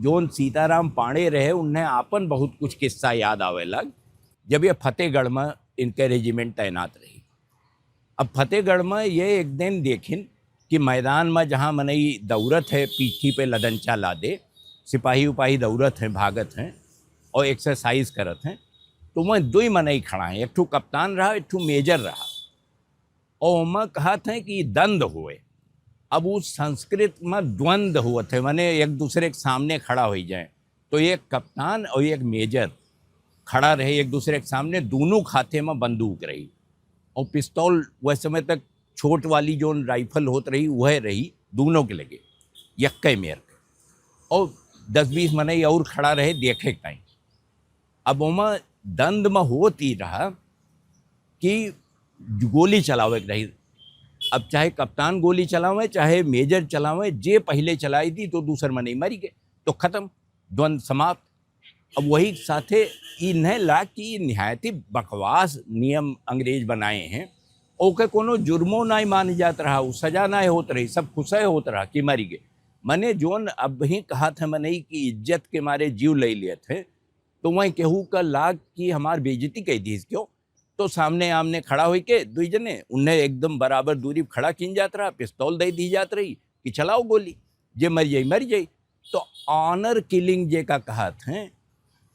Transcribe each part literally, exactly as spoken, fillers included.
जोन सीताराम पांड़े रहे, उन्हें आपन बहुत कुछ किस्सा याद आवे लग, जब ये फतेहगढ़ में इनके रेजिमेंट तैनात रही। अब फतेहगढ़ में ये एक दिन देखिन कि मैदान में जहाँ मनई दौड़त है, पीठी पे लदंचा लादे, सिपाही उपाही दौड़त हैं, भागत हैं और एक्सरसाइज करत हैं, तो वह दुई मनई खड़ा हैं, एक ठो कप्तान रहा, एक ठो मेजर रहा। और ओमा कहत हैं कि दंद हुए। अब उस संस्कृत में द्वंद हुआ थे, माने एक दूसरे के सामने खड़ा हो जाए। तो एक कप्तान और एक मेजर खड़ा रहे एक दूसरे के सामने, दोनों के हाथे में बंदूक रही और पिस्तौल, वह समय तक छोट वाली जोन राइफल होत रही, वह रही दोनों के लगे, यक्के मेर के। और दस बीस मनई और खड़ा रहे देखे के ताई। अब ओमा दंद में होत ई रहा कि गोली चलावे के रही। अब चाहे कप्तान गोली चलावे, चाहे मेजर चलावे, जे पहले चलाई दी तो दूसर मनई मरी गए, तो खत्म, द्वंद समाप्त। अब वही साथे ई नहीं ला कि निहायती बकवास नियम अंग्रेज बनाए हैं, ओके कोनो जुर्मो नहीं माने जात रहा, उ सजा नहीं होत रही, सब खुशे होत रहा कि मरी गए। मने जोन अब ही कहा था मनई कि इज्जत के मारे जीव ले लिए थे, तो वहीं केहू का लाग कि हमार बेइज्जती कह दीस क्यों, तो सामने आमने खड़ा होई के दुई जने उन्हें एकदम बराबर दूरी पे खड़ा कीन जात रहा, पिस्तौल दे दी जात रही कि चलाओ गोली, जे मर जाई मर जाई। तो ऑनर किलिंग जे का कहत हैं,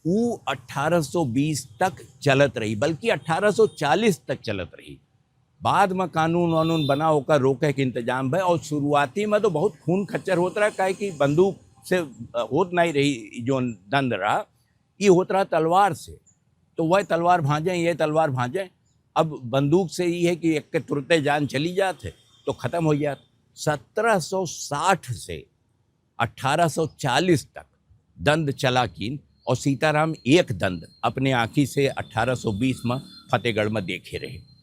ऊ अठारह सौ बीस तक चलत रही, बल्कि अठारह सौ चालीस तक चलत रही। बाद में कानून वानून बना, ओकर रोके के इंतजाम भय। और शुरुआती में तो बहुत खून खच्चर होत रहा, काहे कि बंदूक से, अ, होत नहीं रही, जो दंद रहा, ये होत रहा तलवार से। तो वह तलवार भांजे, ये तलवार भांजे। अब बंदूक से ये है कि एक के तुरते जान चली जात है, तो खत्म हो जात। सत्रह सौ साठ से अठारह सौ चालीस तक दंद चला कीन और सीताराम एक दंद अपने आँखी से अठारह सौ बीस में फतेहगढ़ में देखे रहे।